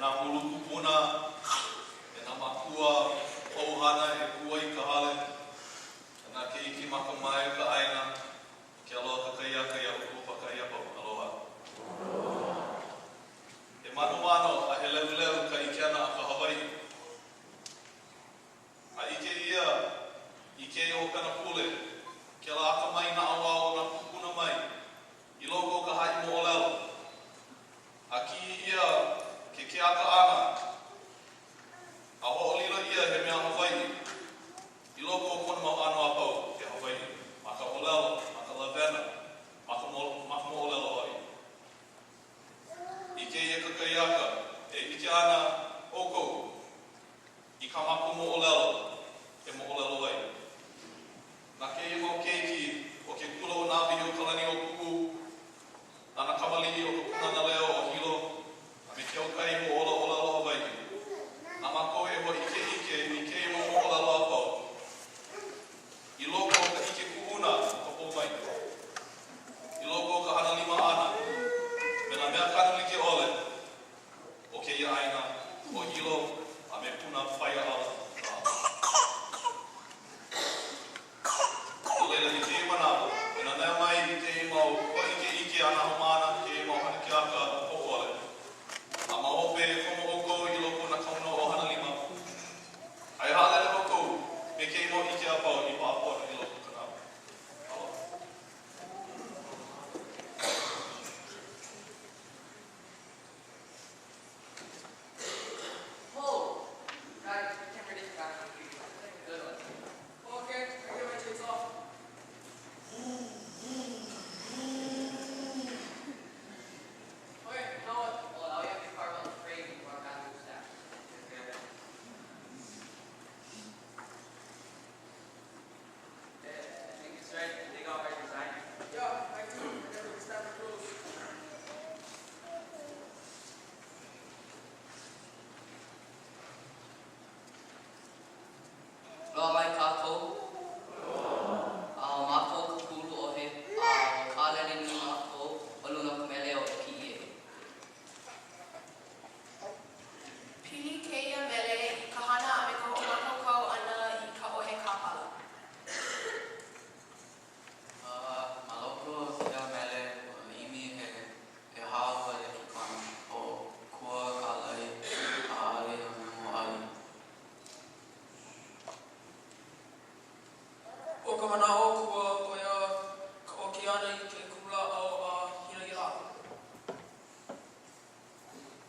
nā mulu kupuna, e nā mākua ʻohana e kū ai i ka hale, e nā keiki makamae o ka ʻāina, i ke aloha kakahiaka iā ʻoukou pākahi a pau. Aloha. He manomano a he lehulehu ka ʻike ʻana a ka Hawaiʻi. A ʻike ʻia i kēia hopena pule, kēlā akamai naʻauao o nā kūpuna mai i loko o ka haʻi moʻolelo. A kiʻi ʻia ke keaka ʻana a hoʻolilo ʻia he mea Hawaiʻi i loko o kona mau ʻano a pau, he Hawaiʻi ma ka ʻōlelo, ma ka lawena, ma ka ma ka moʻolelo hoʻi. I kēia kakahiaka, e ʻike ana ʻoukou i kā mākou moʻolelo e moʻolelo ai. Na kēia mau keiki o ke kula o Nāwahīokalaniʻōpuʻu, na nā kamaliʻi o ka Pūnana Leo o Hilo, a me ke aukahi hoʻōla ʻōlelo Hawaiʻi, na mākou e hōʻikeʻike i kēia mau moʻolelo a pau i loko o ka ʻike kuʻuna o ka pōmaikaʻi, i loko o ka hana lima ʻana me nā mea kanu like ʻole o kēia ʻāina ʻo Hilo a me Puna Paia ʻAla. No laila, i kēia manawa, e nanea mai i kēia mau hōʻikeʻike a nā haumāna, kēia mau hana keaka hōʻole. A ma hope e komo ʻoukou i loko o nā kaona o Hana Lima, a e haʻalele ʻoukou me kēia mau ʻike a pau i paʻa pono i loko o ka naʻau. Aloha. Whoa! Got it. Can't predict that. Good one. Okay, I get my tights off. Okay, now what? Well, now we have to carve out the frame for our bamboo staff. Okay. Yeah, I think it's ready to take off our design. Yeah, I do. I never snap it close. Aloha mai kākou. A ʻo mākou ka pūʻulu ʻohe, a ua kālele nui mākou ma luna o ka mele ʻo E Piʻi Ē. Pili kēia mele i ka hana a me ka hoʻomākaukau ʻana i ka ʻohe kāpala. A ma loko o kēia mele, ua ʻimi he ʻehā ua lekikona, ʻo Kua, Kālai, ʻAʻali, a me Mōʻali. ʻO ka manaʻo kua, ʻo ia ka ʻoki ʻana i ke kumulāʻau a hīnaʻi lāʻau.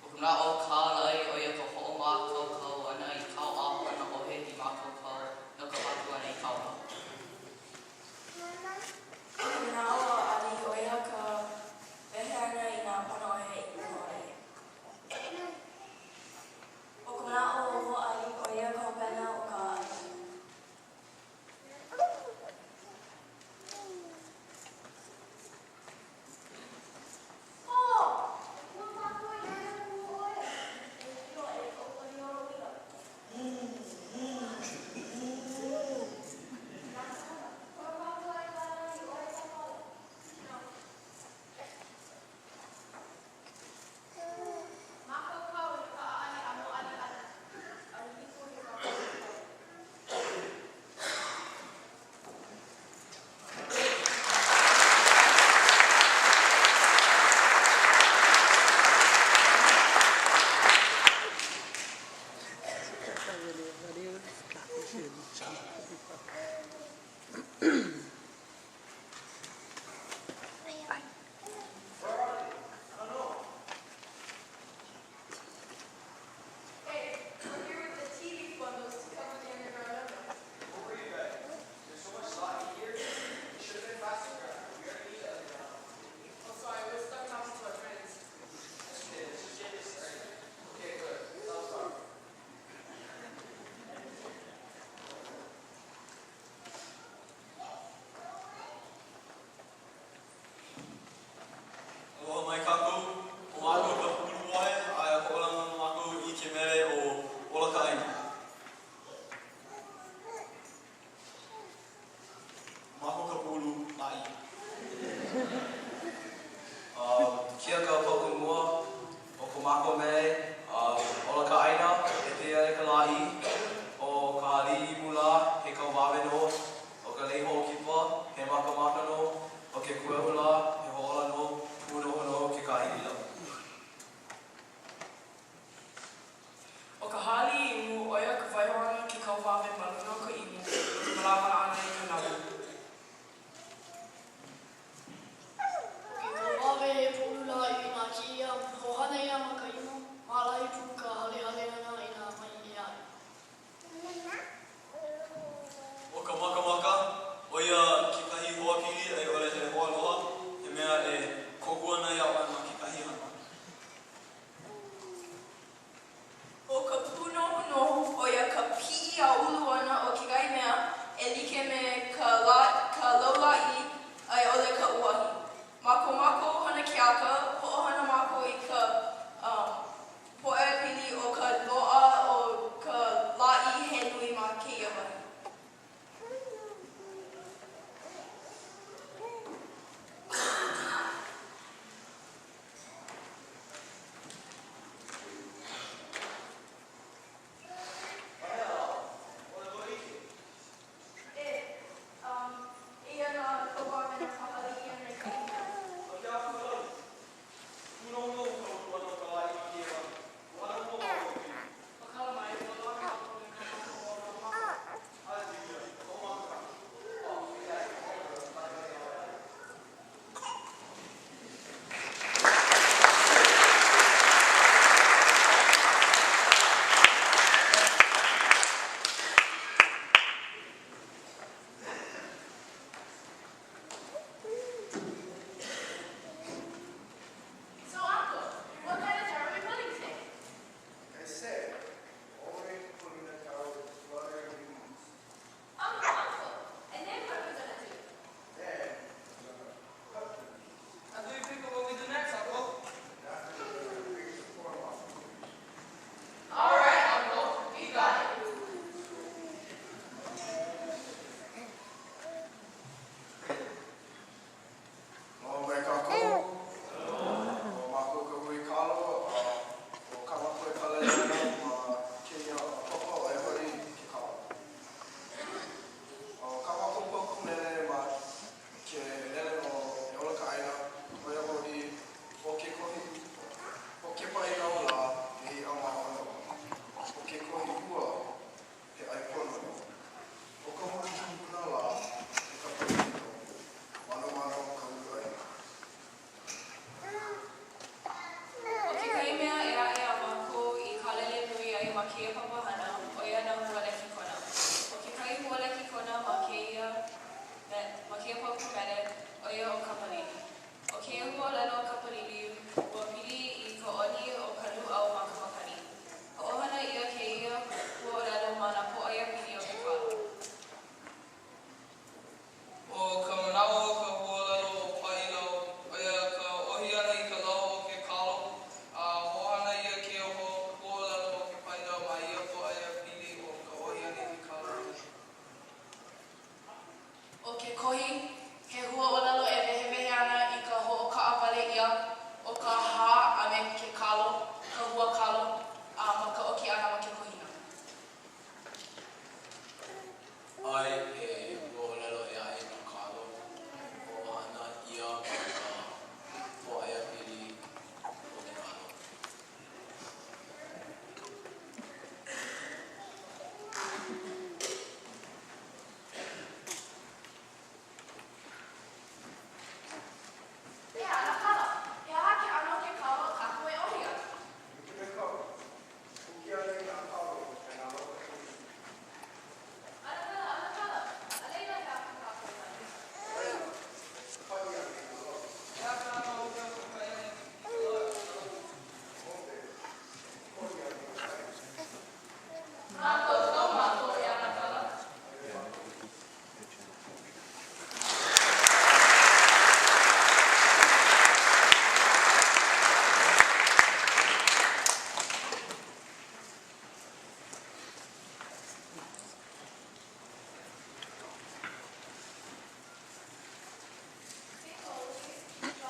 ʻO ka manaʻo kālai, ʻo ia ka hoʻomākaukau ʻana i kāu ʻāpana ʻohe i mākaukau no ka haku ʻana i kāu lāʻau. ʻO ka manaʻo ʻaʻali, ʻo ia ka wehe ʻana i nā ʻāpana ʻohe i pono ʻole. ʻO ka manaʻo o Mōʻali, ʻo ia ka hopena o ka ʻaʻali.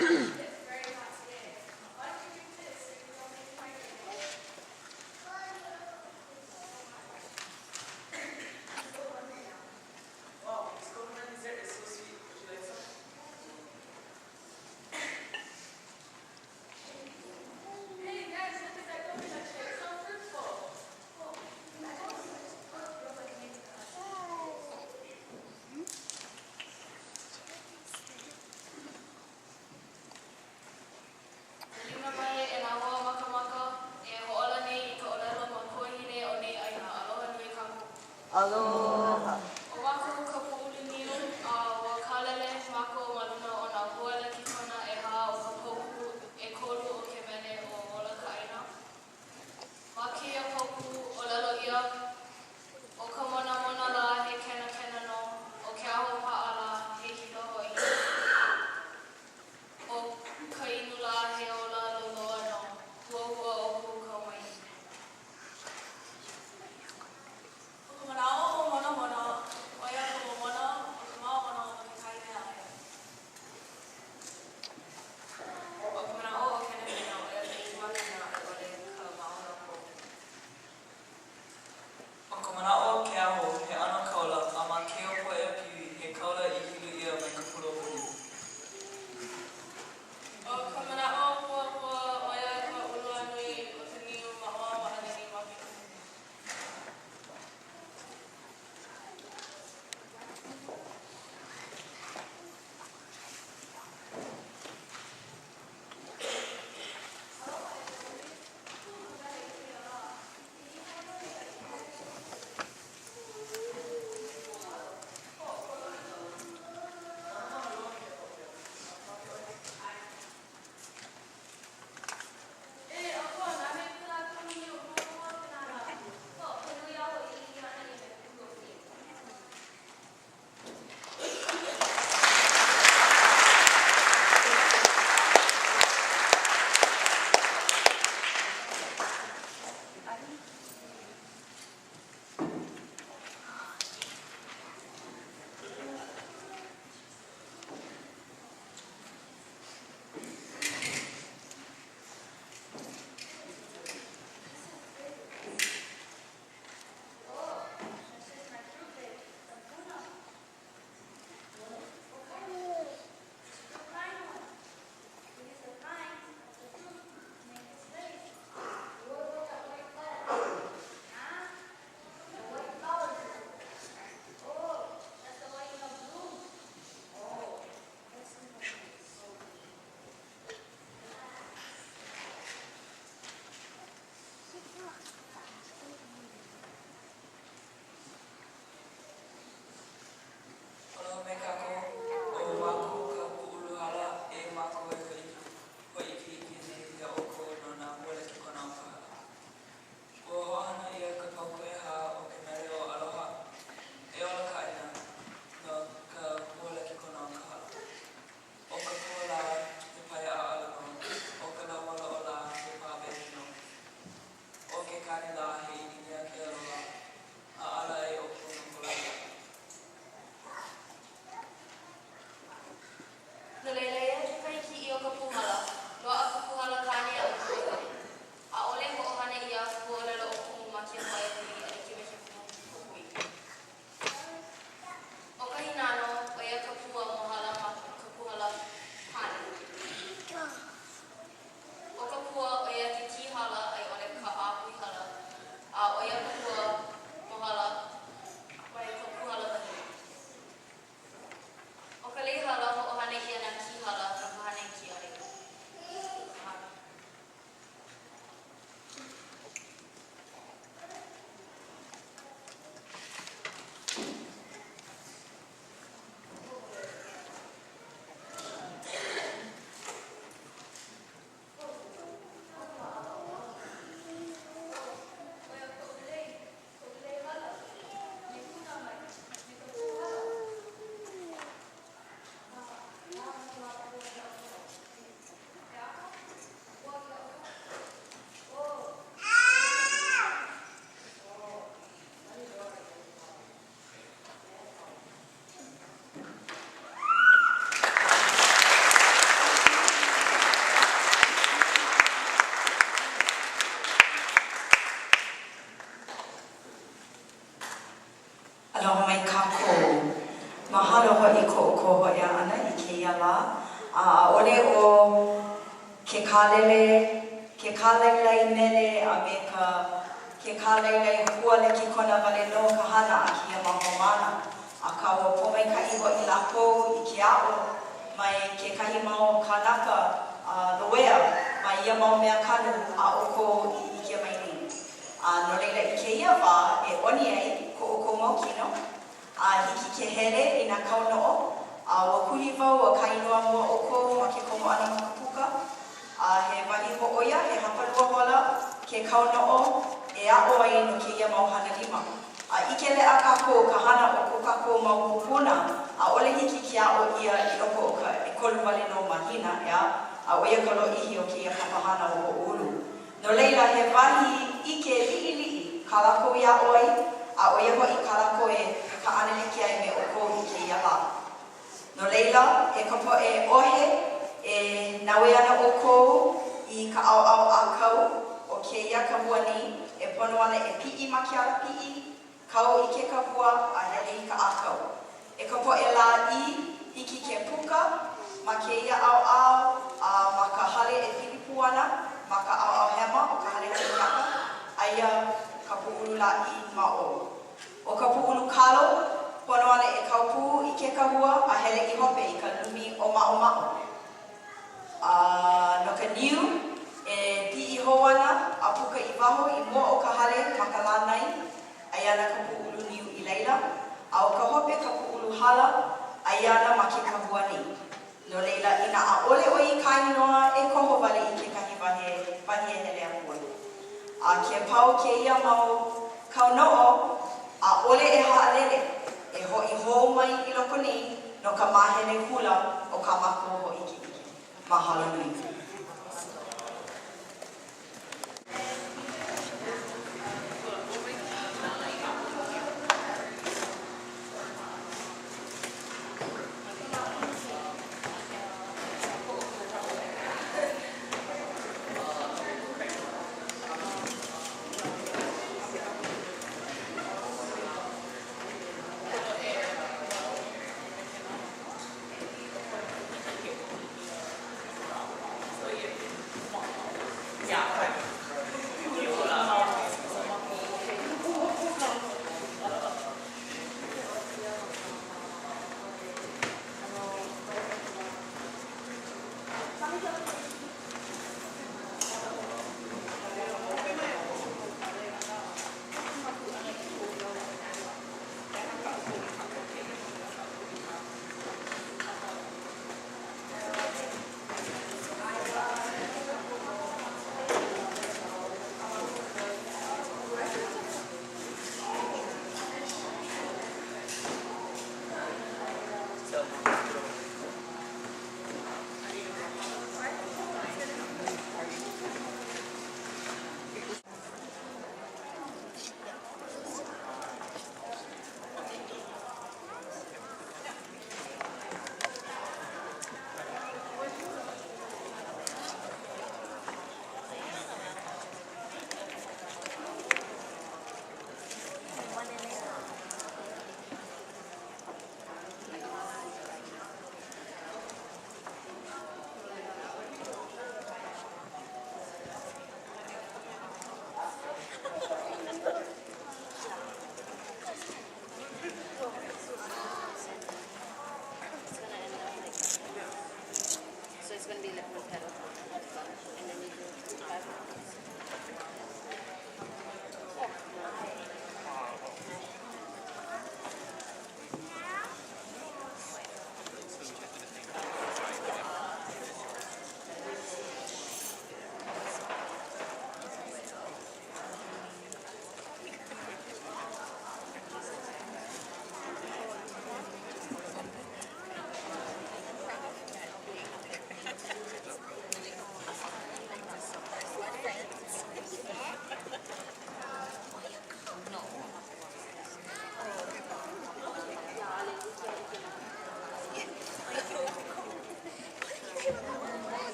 It's very hot today. Why don't you drink this so you don't get dehydrated? Wow, this coconut dessert is so sweet. Would you like some? Hey guys, look at that coconut shake. So fruitful. Lima mai e nā hoa makamaka e hoʻōla nei i ka ʻōlelo makuahine o nei ʻāina. Aloha nui kākou. Aloha. ʻO mākou ka pūʻulu niu, a ua kālele mākou ma luna o nā hua lekikona ʻehā o ka paukū ʻekolu o ke mele ʻo Ola Ka ʻĀina. Ma kēia paukū, ʻōlelo ʻia, ʻO ka monamona lā he kenakena nō, ʻo ke aho paʻa lā he hilo hoʻi. ʻO ka inu lā he ola loloa nō, huahua ʻoukou kau mai. ʻO ka manaʻo o. ʻo ke kālele, ke kālailai mele a me ka ke kālailai hua lekikona wale nō ka hana a kēia mau haumāna, akā ua pōmaikaʻi hoʻi lākou i ke aʻo mai kekahi mau kānaka loea ma ia mau mea kanu a ʻoukou i ʻike mai nei. A no laila i kēia wā e ʻoni ai ko ʻoukou mau kino, a hiki ke hele i nā kaunoʻo, a ua kuhi wau ua kāinoa mua ʻoukou ma ke komo ʻana ma ka puka, a he wahi hōʻoia, he hapalua hola ke kaunoʻo e aʻo ai no kēia mau hana lima. A ʻike leʻa kākou ka hana o ko kākou mau kūpuna, ʻaʻole hiki ke aʻo ʻia i loko o ka ʻekolu wale nō mahina, ʻeā, a ʻo ia ka lōʻihi o kēia papahana ʻo Hoʻoulu. No laila, he wahi ʻike liʻiliʻi kā lākou i aʻo ai, a ʻo ia hoʻi kā lākou e kaʻana like ai me ʻoukou i kēia lā. No laila, e ka poʻe ʻohe, e naue ana ʻoukou i ka ʻaoʻao ʻākau o kēia kahua nei, e pono ana e piʻi ma ke alapiʻi, kau i ke kahua a hele i ka ʻākau. E ka poʻe lāʻī, hiki ke puka ma kēia ʻaoʻao a ma ka hale e pili pū ana ma ka ʻaoʻao hema o ka hale hoʻokiaka, aia ka pūʻulu lāʻī ma ʻō. ʻO ka pūʻulu kalo, pono ana e kau pū i ke kahua a hele i hope i ka lumi ʻōmaʻomaʻo. A no ka niu, e piʻi hou ana a puka i waho i mua o ka hale ma ka lānai, aia ana ka pūʻulu niu i laila, a ʻo ka hope ka pūʻulu hala, aia ana ma ke kahua nei. No laila, inā ʻaʻole ʻoe i kāinoa, e koho wale i kekahi wahi, wahi e hele aku ai. A ke pau kēia mau kaunoʻo, ʻaʻole e haʻalele, e hoʻi hou mai i loko nei no ka māhele hula o kā mākou hōʻikeʻike. Mahalo nui.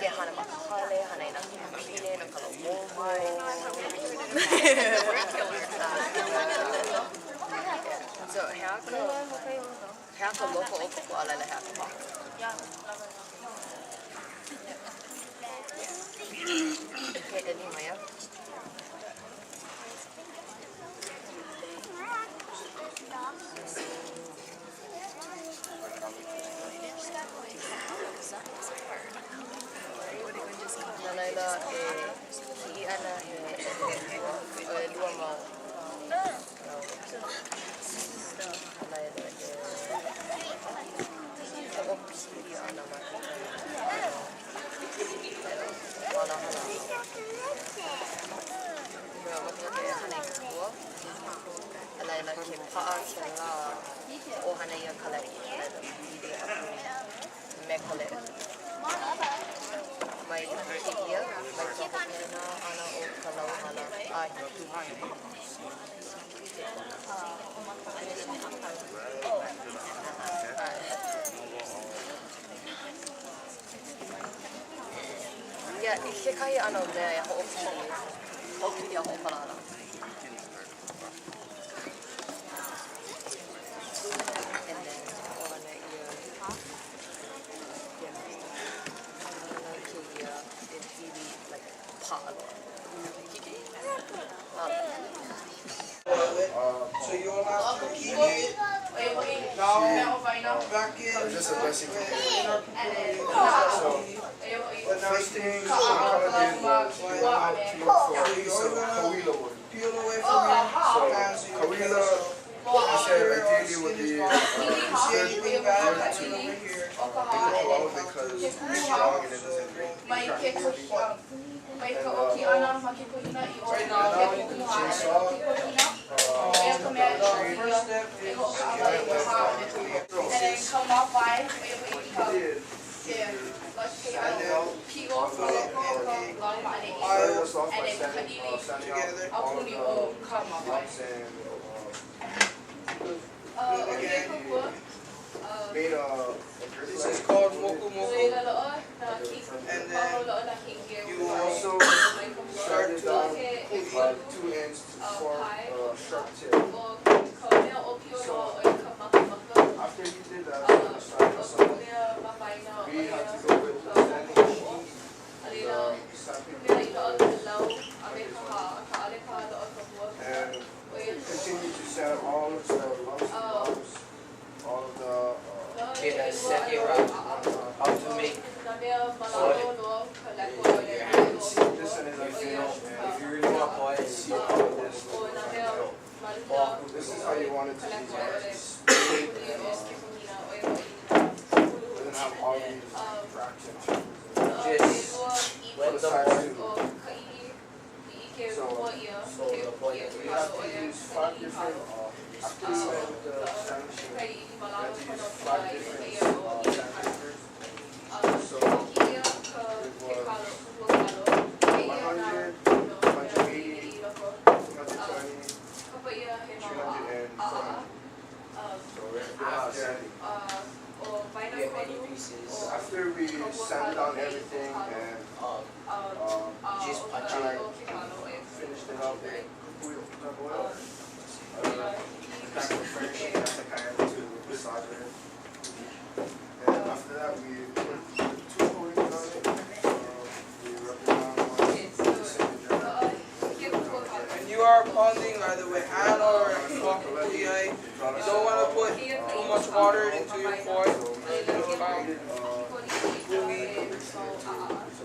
Ke hana ma ka hale, hana i nā pile no ka lauoho. So, he aha ka, he aha ka loko o ka pua a laila he aha ka waho? He ʻeli mai a? No laila, e kiʻi ana he ʻelua mau lau. A laila, e hoʻopili ana ma kekahi ʻano hana. Mea makemake e hana i ka pua. A laila, ke paʻa kēlā, hoʻohana ʻia ka leki, a laila pili a puni me ka leki. Mai kēia, mai ka hopena ʻana o ka lauhala a hiki i ke kona. Yeah, i kekahi ʻano mea e hoʻopili, hoʻopili a hoʻopalahana. And then hoʻohana ʻia yeah, hoʻohana kēia e pili like paʻa loa. Hiki? So you'll have to keep it now back in Just a blessing. in our community. So, the first thing we kind of did was we went out to look for a piece of kawila wood. Peel away from your So, hands so your kawila, he said ideally would be You see a good anything bad, wood that's to over here. make a plow because it's strong and it doesn't break Mai crack ke easily. kohi, mai ka ʻoki ʻana ma ke kohina i ʻo Right ke now, kumuhana ke kohina, ʻo ia ka mea i Tree. ʻoki First step e is hoʻokaʻawale i ka hā So, And then ka māwae, ʻo ia hoʻi he ka did. ke ke ʻano piʻo ma loko o ka lau maʻaneʻi Started us off and by then ka sanding, ʻili sanding together. out all aupuni of o the ka māwae. lumps and ʻO kēia kōkua, made a drip This line. is called moku moku. Leila loa nā ki, And māhau then loa nā keiki e you wai. Also Mai ka pua. start sanded to down He two ends to form pie. a sharp tip. ʻO ka mea ʻōpio loa ʻo ia ka makamaka. After he did that, he started ʻO us ka off. mea ma waena ʻo We ia had to go with ka the sanding hoʻokuʻo. machine, A laila, the sandpaper, mea i loaʻa ka lau a me ka hā, akā ʻaʻole paha loaʻa ka hua. and ʻO ia ka continue to sand all of the lumps and bumps, all of the, Loaʻa Okay, he the ʻelua second ʻano round, ʻaʻa. how to make Nā mea soy malalo loa ka leko ʻo with ia your ka hands. this and If is you ideal. don't, if you really want to apply it, See how this ʻO nā looks. mea ma luna This is how you want it ka to be. leko ʻole Straight puni and o ke kohina ʻo ia hoʻi ka huluhulu. doesn't have all these cracks and chippers. Just ʻelua wet For the the size board. too. ʻO ka ʻili i ʻike So, mua ʻia so ke the point ke is We have kalo to ʻo ia use ka five ʻili different, kalo. after we went with the sanding machine, Ka ʻili we malalo had to pono use ka five i different, ʻike ʻia o ʻili kalo. sandpapers. So, Hoʻoki ʻia ka it ke was kalo, ka hua kalo. Kēia nā 100, no mea 180, i loko. 220, Kapa ʻia he mau 300, and ʻaʻaʻa. 400. So we have to sanding. ʻO waena You get many kolu pieces. o After we ka hua sanded kalo down me i everything kalo. and You just ʻO punch ka it. ʻili o ke kalo ʻo ia ka finished it up right? with oil, kind of fresh, that's the kind to massage it. And after that, we put two coatings on it. We rubbed it down once, sand it dry. When you are pounding either with hand or makukuiai, you don't want to put too much water into your poi. It'll come gooey.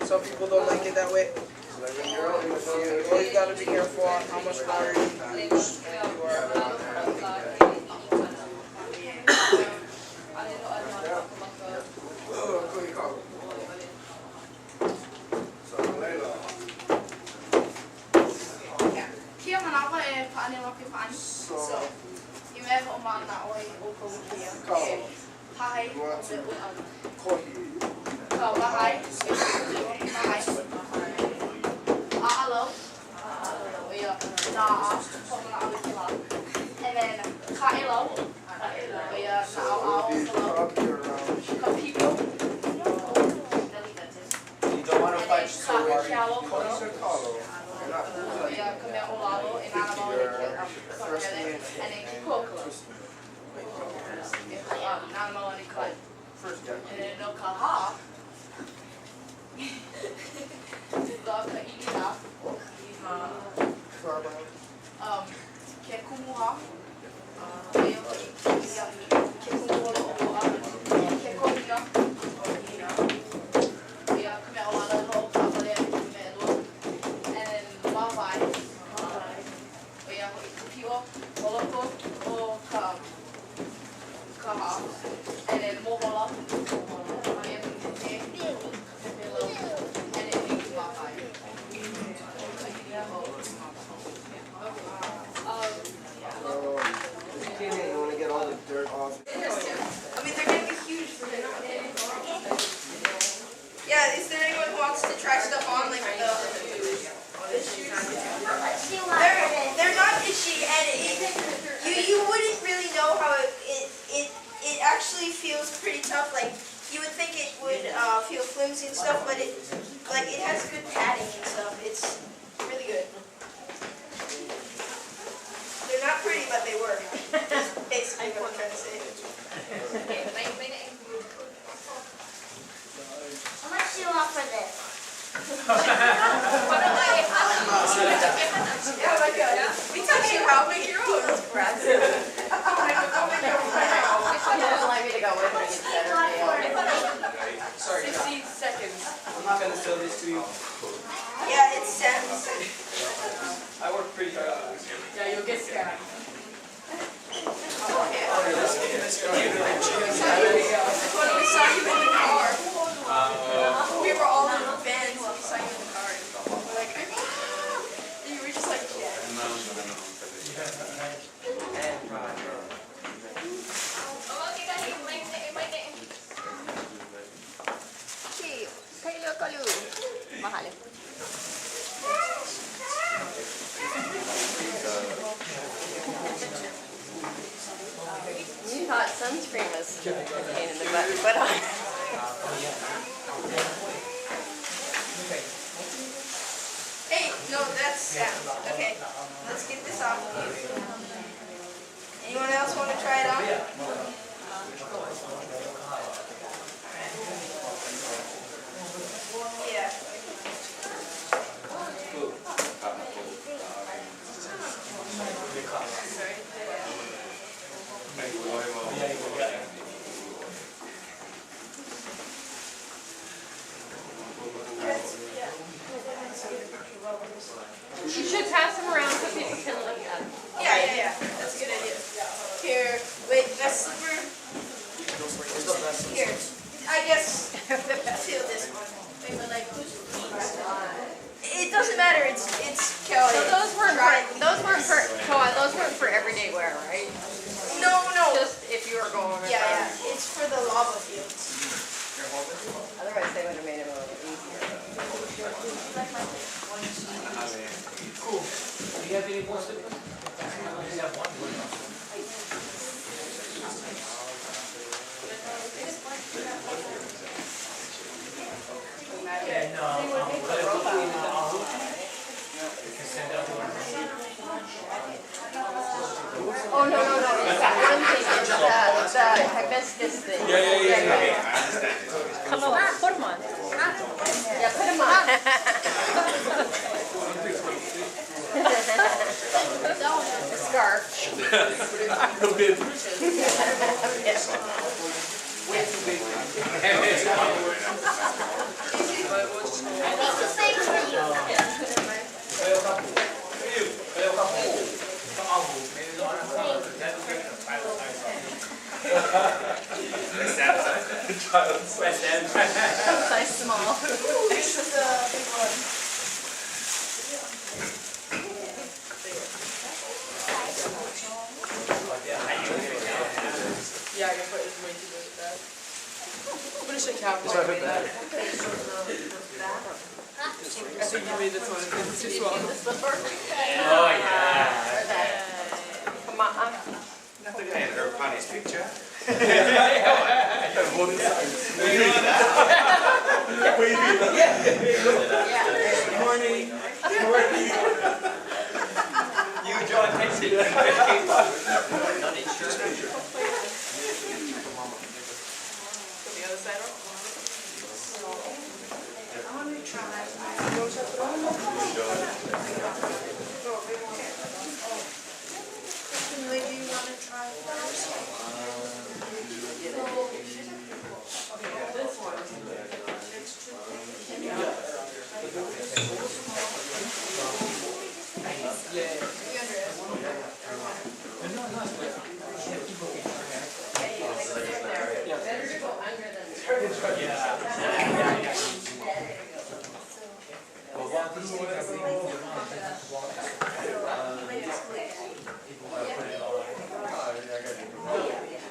Some people don't like it that way. So like when you're out in the So you field, always gotta be careful on how much water you use when you are pounding. So Layla, Kēia manawa e pāʻani ma ke pāʻani. so So, i mea e hoʻomaʻana ʻoe i ʻoukou i kēia. Kalo, Hahai, you want to kohi. ka wahai, e wahai. ʻAʻalau, ʻo ia nā hoʻomanaʻo i kēlā. then kaʻelau, ʻo ia ka So it ʻaoʻao would o be ka lau. probably around Ka here. piko, You don't want to and then fight so ka hard. kealokolo, Coins are hollow. You're not ʻo pulling ia it ka mea down. o lalo e nānā mau ai ke You're ka thrusting pele, it and then ke and kuakua, twisting it. e nānā mau ai ka First, yeah. And then no ka hā, la ka ʻilihā, Carbide. ke kumuhā, ʻo ia hoʻi ke ahi, ke kumu holoʻokoʻa, ke kohina, ʻo ia ka mea o lalo e hoʻokaʻawale ana i ka mea ʻelua, and then wāwae, ʻo ia hoʻi ka piʻo o loko o ka ka hā, and then mohola, ʻo ia ka pepe, ka pepe lau, and then ʻiliwāwae, ka ʻili o Just clean it. You want to get all the dirt off. I mean, they're gonna be huge for him. Yeah, is there anyone who wants to try stuff on, like the shoes? They're not itchy, and you wouldn't really know how it actually feels pretty tough. Like you would think it would feel flimsy and stuff, but it has good padding and stuff. It's really good. They're not pretty, but they work. That's basically what I'm trying to say. How much do you want for this? Yeah, like we taught you how to make your own. Like me to go with How much do you want for it? Sorry, 60 seconds. I'm not gonna sell this to you. Yeah, it's Sam's. I work pretty hard on this. Yeah, you'll get scammed. Okay. When we saw you in the car. We were all in the vans and we saw you in the car. And we're like, ah! And you were just like, yeah. Mahal. You thought sunscreen was a pain in the butt to put on. Hey, no, that's Sam. Okay, let's get this off of you. Anyone else want to try it on? Yeah. You should pass them around so people can look at them. Yeah. That's a good idea. Here, wait, best slipper. Here, I guess steal this one. Wait, but like, who's It doesn't matter. It's Kelly. So those weren't Try for, those weren't for Koa, those weren't for everyday wear, right? No, no. Just if you were going. Yeah, yeah. It's for the lava fields. Otherwise, they would have made it a little easier. Cool. Do you have any more slippers? I only have one. And you can send out one. Oh, no. It's that one thing. It's the hibiscus thing. Yeah. Kaloa, put them on. Yeah, put them on. The scarf. A bit. It's the same for you. Child size. Size small. This is a big one. Yeah, your foot is way too big for that. Pretty sure Cap might made that. I think you made this one. It's too small. Oh yeah. Kama'a. The other side on? Wait, do you want to try first?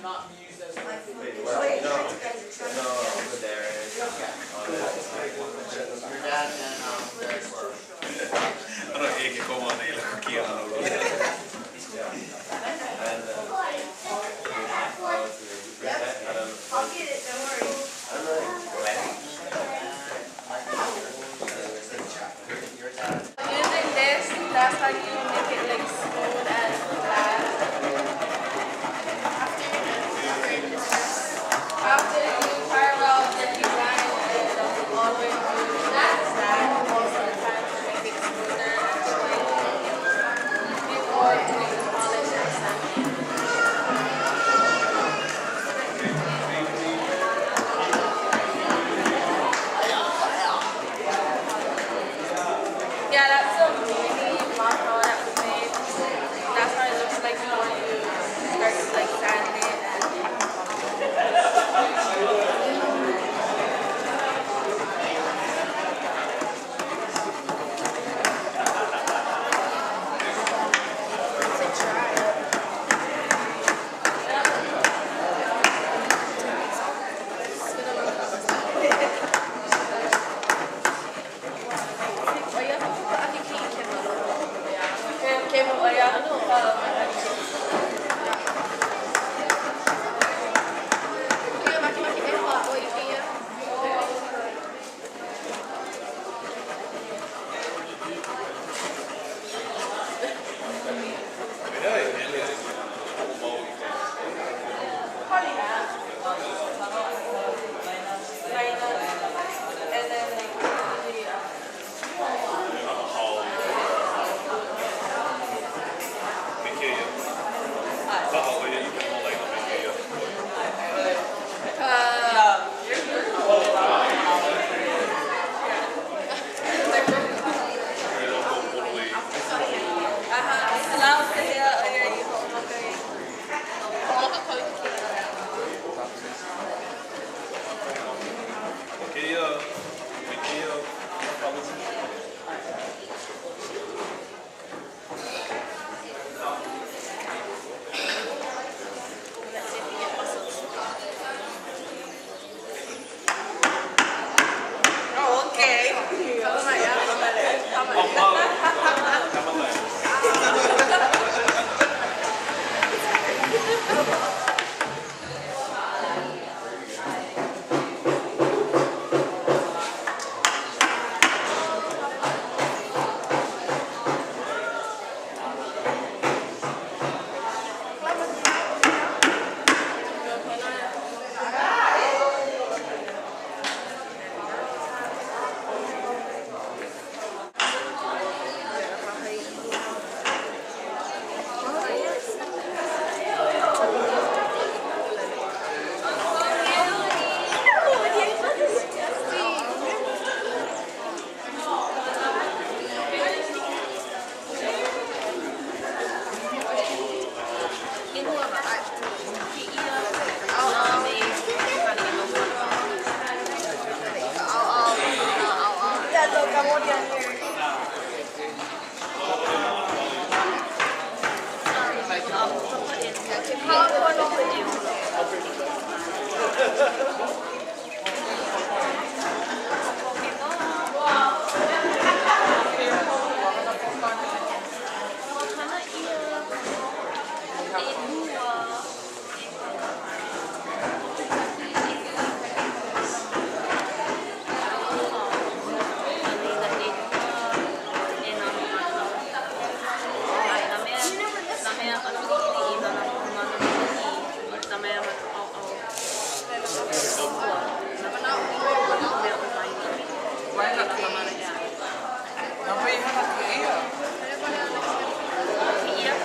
Not be used as. Wait, you guys are trying. Your dad and Derek were. Ano, e ke koma nei la kukia ano lo. I'll get it, don't worry. Your dad. Using this, that's how you make it like smooth and flat. After you carve out the design and all the way through that most of the time to make it smoother and straight before doing the polish and sanding. Yeah, that's a mini model that we made. That's how it looks like before you start to like sand it and And then like the Me kēia. Paha o ia i ka mola i me kēia. E loko pololei. O kēia, me kēia paluku. Oh, okay. Oh, malo. Kamalai. Yeah, look, I'm already on here. Thank you.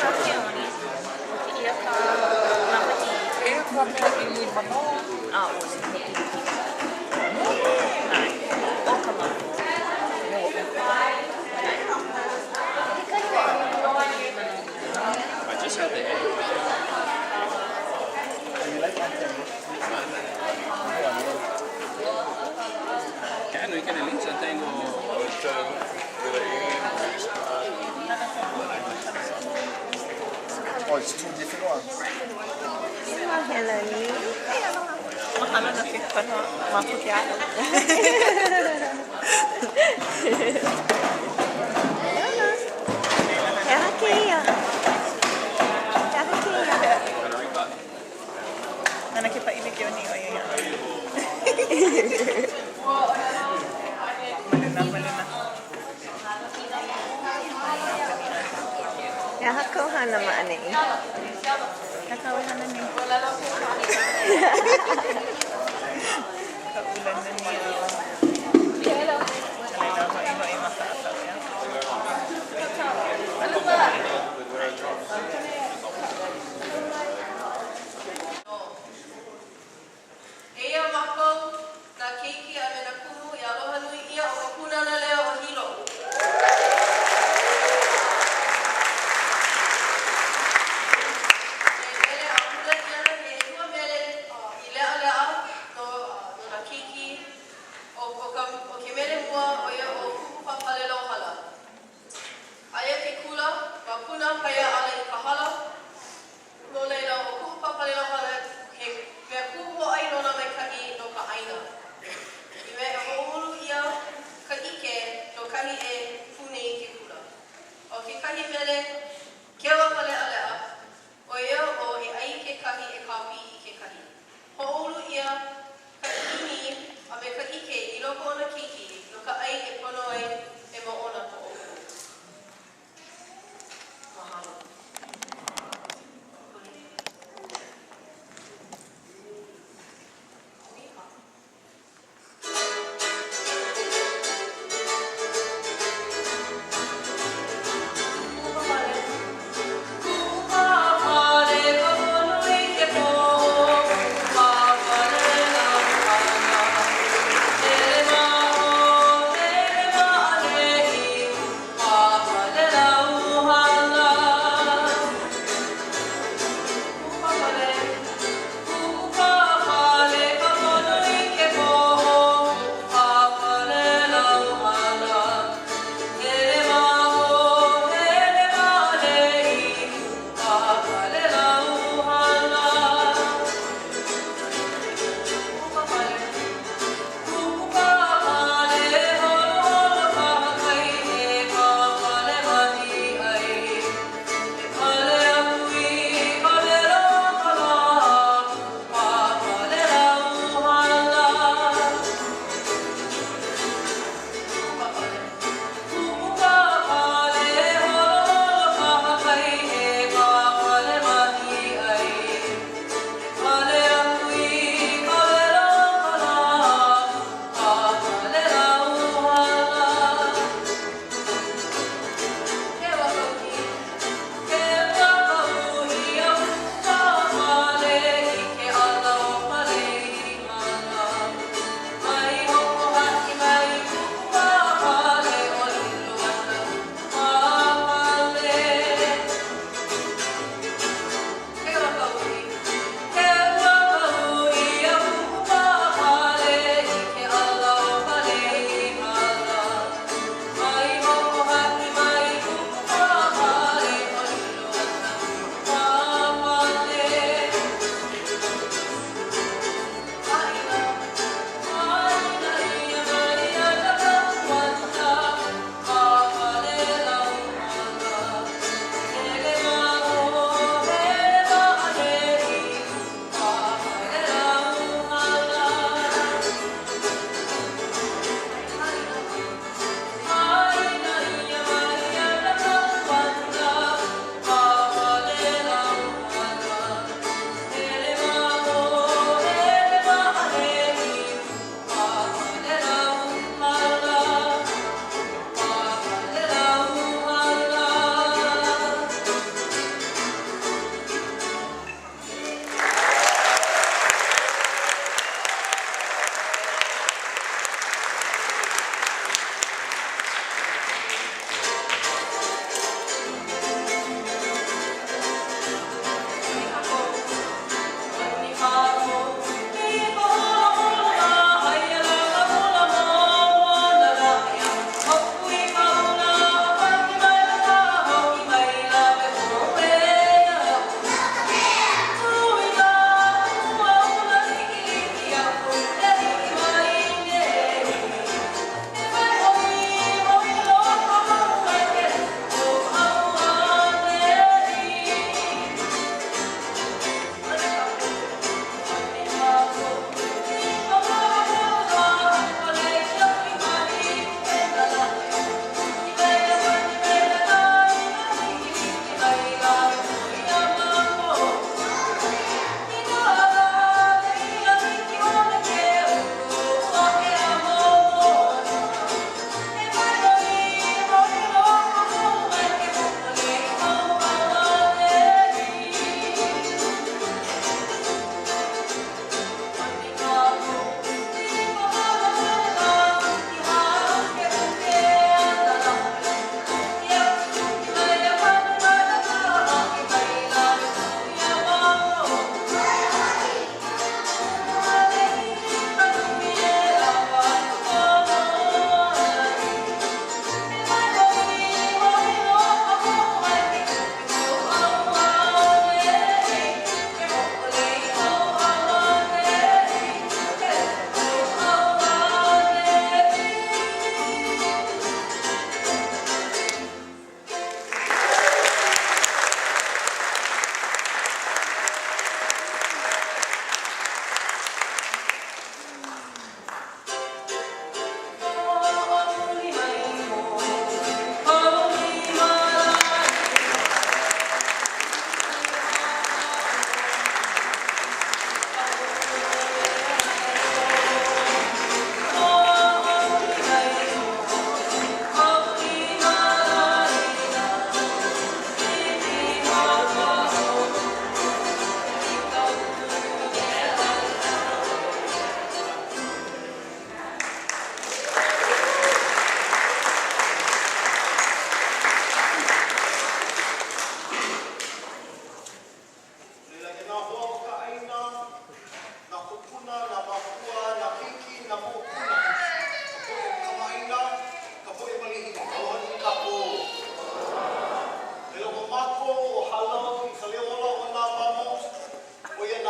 kā Keoni, ʻo kēia ka Nāwahī. Eia ka mea ʻimi manō. ʻAʻole, he ʻimi ʻAe, ʻo ka manō. Kekahi o ʻimi manō. I just had the egg. Oh, it's two different ones. Mahelani. Mahalo no ke kono ma o ke aʻo. He aha kēia? He aha kēia? Nana ke paʻi me Keoni ʻo ia iaʻu. Maluna, maluna. He aha kou hana ma ʻaneʻi? He aha kāu e hana nei? Ka ula nani a a laila hoʻihoʻi ma ka ʻākau, ʻeā? Eia mākou, nā keiki a me nā kumu i aloha nui ʻia o ka Pūnana Leo o Hilo. E mele a hula ʻia ana he ʻelua mele i leʻaleʻa no nā keiki.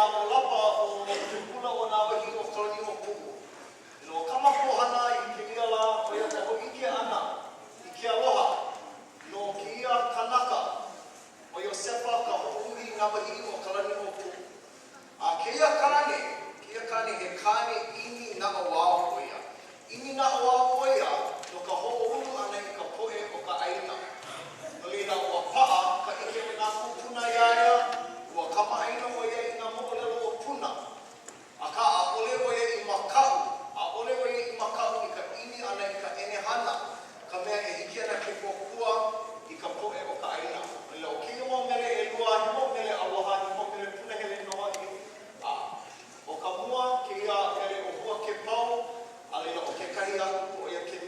iā ʻŌlapa o ke kula o Nāwahīokalaniʻōpuʻu. No kā mākou hana i kēia lā, ʻo ia ka hōʻike ʻana i ke aloha no kēia kanaka ʻo Iosepa Kahoʻouhi Nāwahīokalaniʻōpuʻu. A kēia kāne, kēia kāne he kāne ʻimi naʻauao ʻo ia. ʻImi naʻauao ʻo ia no ka hoʻoulu ʻana i ka poʻe o ka ʻāina. No laila, ua paʻa ka ʻike o nā kūpuna iā ia, ua kamaʻāina ʻo ia i nā moʻolelo o Puna. Akā, ʻaʻole ʻo ia i makaʻu, ʻaʻole ʻo ia i makaʻu i ka ʻimi ʻana i ka ʻenehana, ka mea e hiki ana ke kōkua i ka poʻe o ka ʻāina. No laila, ʻo kēia mau mele ʻelua, he mau mele aloha, he mau mele punahele nō hoʻi, a ʻo ka mua, kēia mele ʻo Hua Ke Pau, a laila ʻo kekahi aku, ʻo ia ke.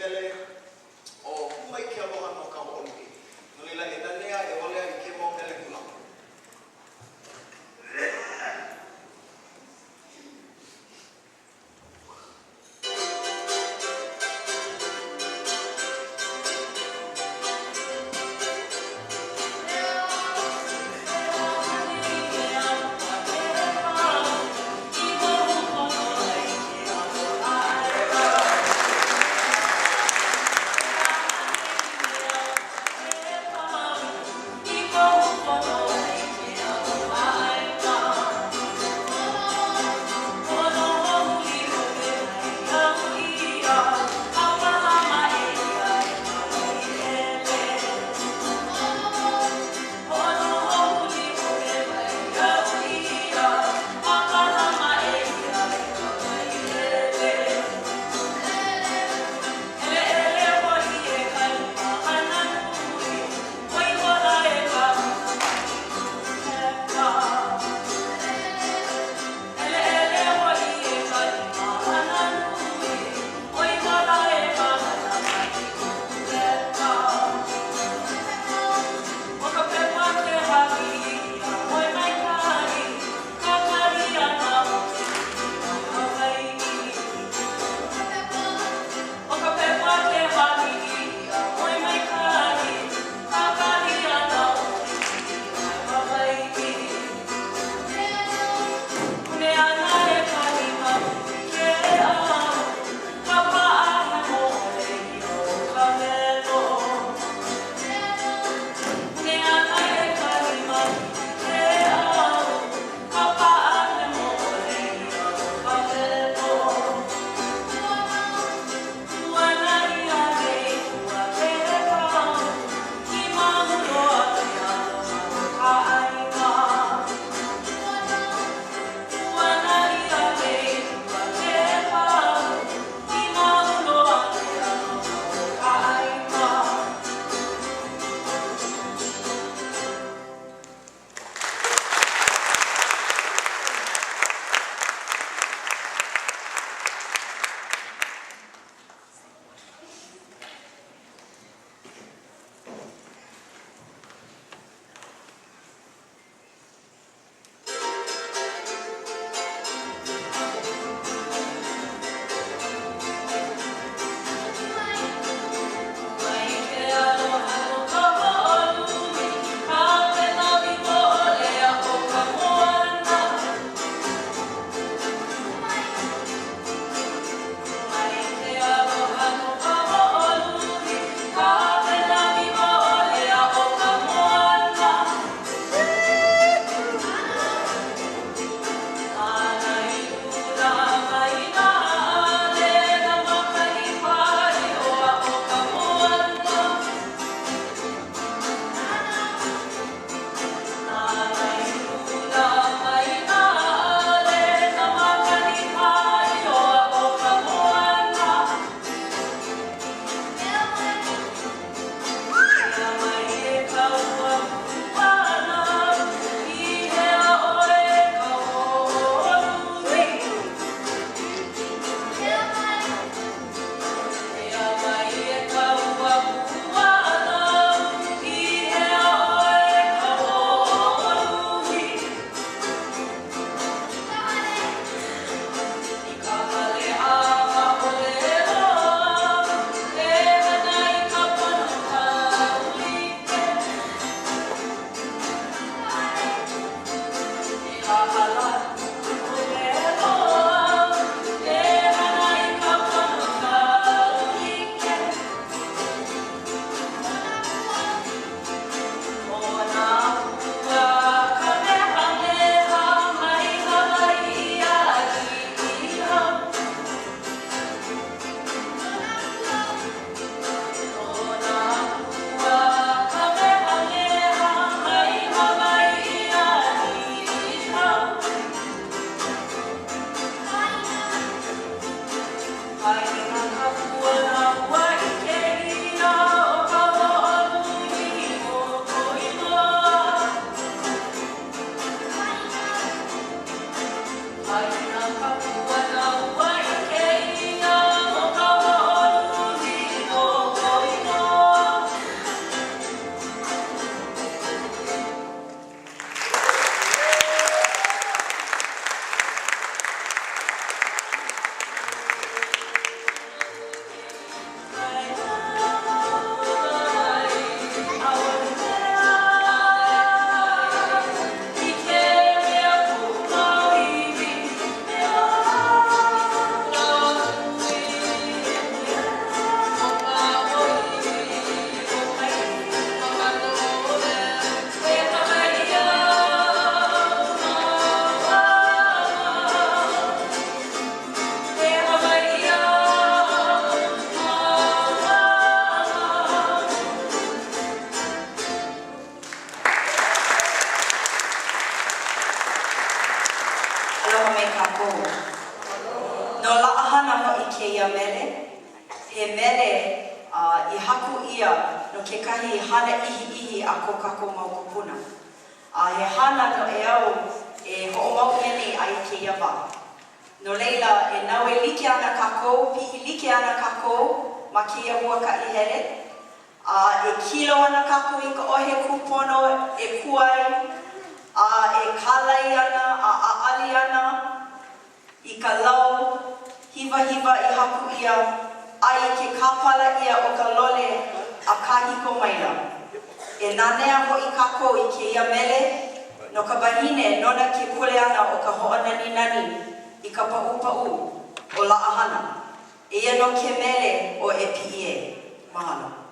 kākou. No Laʻahana hoʻi kēia mele, he mele i haku ʻia no kekahi hana ʻihiʻihi a ko kākou mau kūpuna. A he hana noʻeau e hoʻomau ʻia nei a i kēia wā. No laila, e naue like ana kākou, piʻi like ana kākou ma kēia huakaʻi hele, a e kilo ana kākou i ka ʻohe kūpono e kū ai, a e kālai ana a ʻaʻali ana i ka lau hiwahiwa i haku ʻia a i ke kāpala ʻia o ka lole a kāhiko maila. E nanea hoʻi kākou i kēia mele no ka wahine nona ke kuleana o ka hoʻonaninani i ka paʻūpaʻū o Laʻahana. Eia nō ke mele ʻo E Piʻi Ē. Mahalo.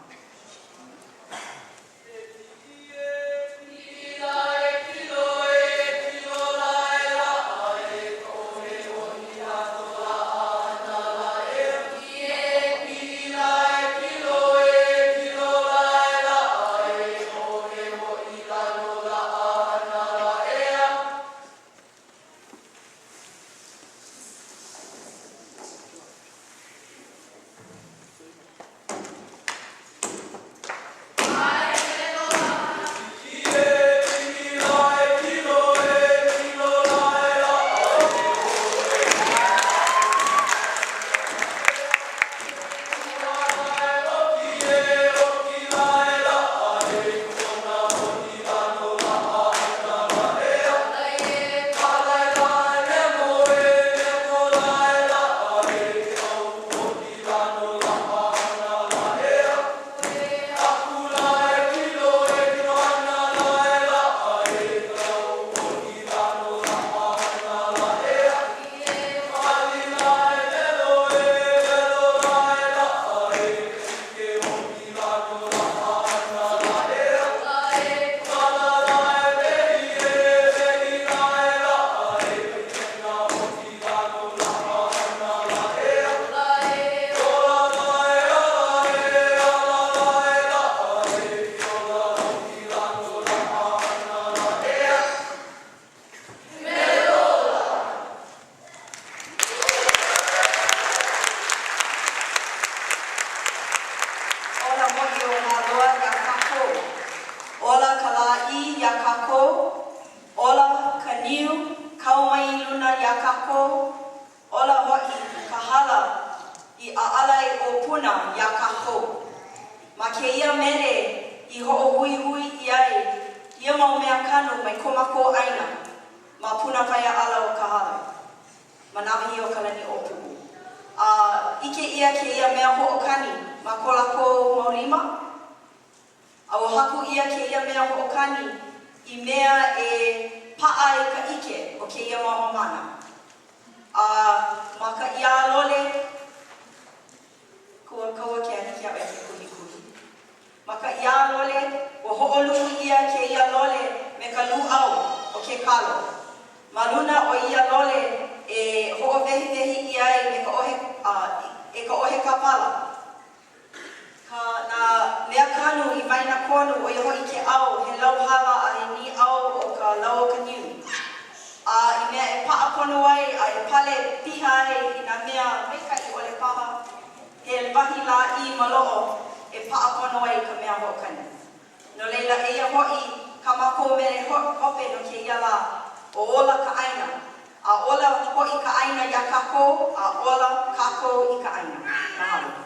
Ola hoʻi ʻo Hāloa iā kākou. Ola ka lāʻī iā kākou. Ola ka niu kau mai i luna iā kākou. Ola hoʻi ka hala i ʻaʻala ai ʻo Puna iā kākou. Ma kēia mele i hoʻohuihui ʻia ai ia mau mea kanu mai ko mākou ʻāina ma Puna Paeaʻala o Kahala, ma Nāwahīokalaniʻōpuʻu. A ʻike ʻia kēia mea hoʻokani ma ko lākou mau lima, a ua haku ʻia kēia mea hoʻokani i mea e paʻa ai ka ʻike o kēia mau haumāna. A ma ka ʻiālole, kua kaua ke ahi ke aʻo e ke kuhikuhi. Ma ka ʻiālole, ua hoʻoluʻu ʻia kēia lole me ka lūʻau o ke kalo. Ma luna o ia lole e hoʻowehiwehi ʻia ai me ka ʻohe, a, e ka ʻohe kāpala. Ka, nā mea kanu i waena konu, ʻo ia hoʻi ke ʻao, he lau hala a he nīʻau o ka lau o ka niu. A i mea e paʻa pono ai a e pale piha ai i nā mea maikaʻi ʻole paha, he wahi lāʻī maloʻo e paʻa pono ai ka mea hoʻokani. No laila, eia hoʻi kā mākou mele hope no kēia lā, ʻo Ola ka ʻĀina. A ola hoʻi ka ʻāina iā kākou, a ola kākou i ka ʻāina. Mahalo.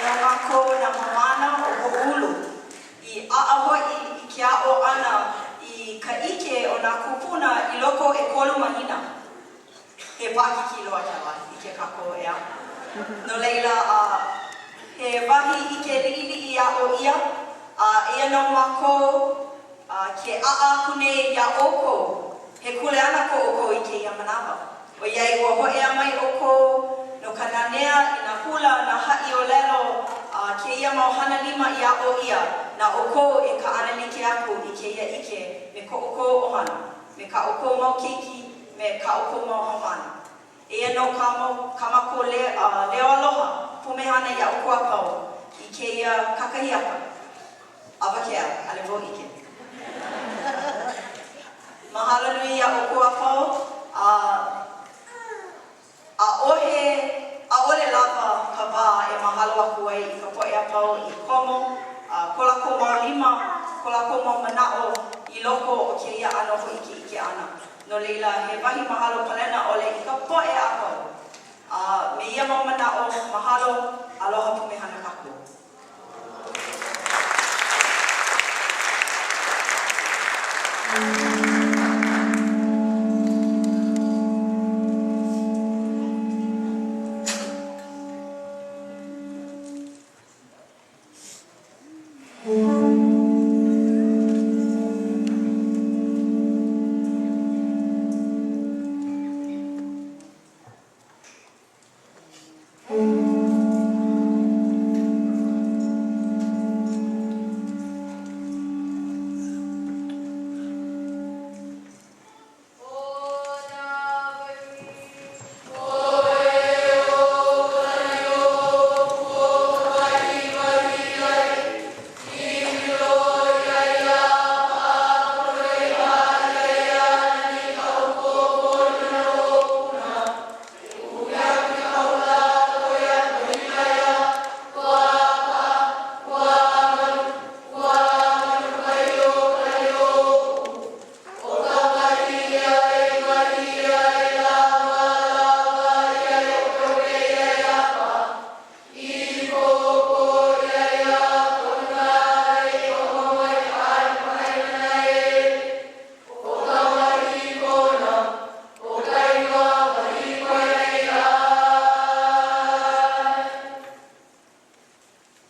nō mākou nā haumāna o Hoʻoulu i ʻaʻa hoʻi i ke aʻo ʻana i ka ʻike o nā kūpuna i loko o ʻekolu mahina. He paʻakikī loa kēlā ʻike kākou, ʻeā? No laila, he wahi ʻike liʻiliʻi i aʻo ʻia, a eia nō mākou ke ʻaʻa aku nei iā ʻoukou, he kuleana ko ʻoukou i kēia manawa. ʻOiai ua hōʻea mai ʻoukou no ka nanea i nā hula, nā haʻiʻōlelo, a kēia mau hana lima i aʻo ʻia, na ʻoukou e kaʻanalike aku i kēia ʻike me ko ʻoukou ʻohana, me kā ʻoukou mau keiki, me kā ʻoukou mau haumāna. Eia nō kā kā mākou leo aloha pumehana iā ʻoukou a pau i kēia kakahiaka. Awakea, ʻaʻole wau ʻike. Mahalo nui iā ʻoukou a pau, a ʻaʻohe, ʻaʻole lawa ka wā e mahalo aku ai i ka poʻe a pau i komo a ko lākou mau lima, ko lākou mau manaʻo i loko o kēia ʻano hōʻikeʻike ʻana. No laila, he wahi mahalo palena ʻole i ka poʻe a pau. A me ia mau manaʻo, mahalo, aloha pumehana kākou.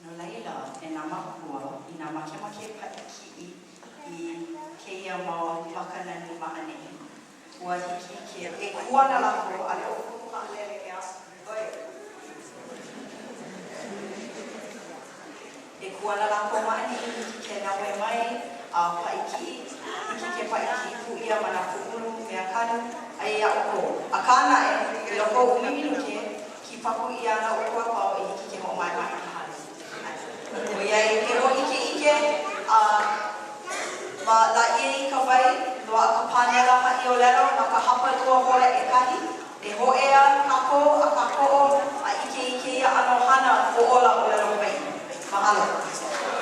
No laila, e nā mākua, inā makemake paʻi kiʻi i kēia mau maka nani ma ʻaneʻi, ua hiki ke e kū ana lākou, ʻaʻole ʻoukou haʻalele ʻeā. ʻOe. E kū ana lākou ma ʻaneʻi, hiki ke naue mai a paʻi kiʻi, hiki ke paʻi kiʻi pū ʻia ma nā pūʻulu mea kanu, aia iā ʻoukou. Akā naʻe, i loko o ʻumi minuke, Kīpaku ʻia ana ʻoukou a pau i hiki ke hoʻomaʻemaʻe i ka hale. ʻOiai he hōʻikeʻike a ma Lāʻieikawai, loaʻa ka pānela haʻiʻōlelo ma ka hapalua hola ʻekahi, e hōʻea kākou a kākoʻo a ʻike i kēia ʻano hana hoʻōla ʻōlelo Hawaiʻi. Mahalo.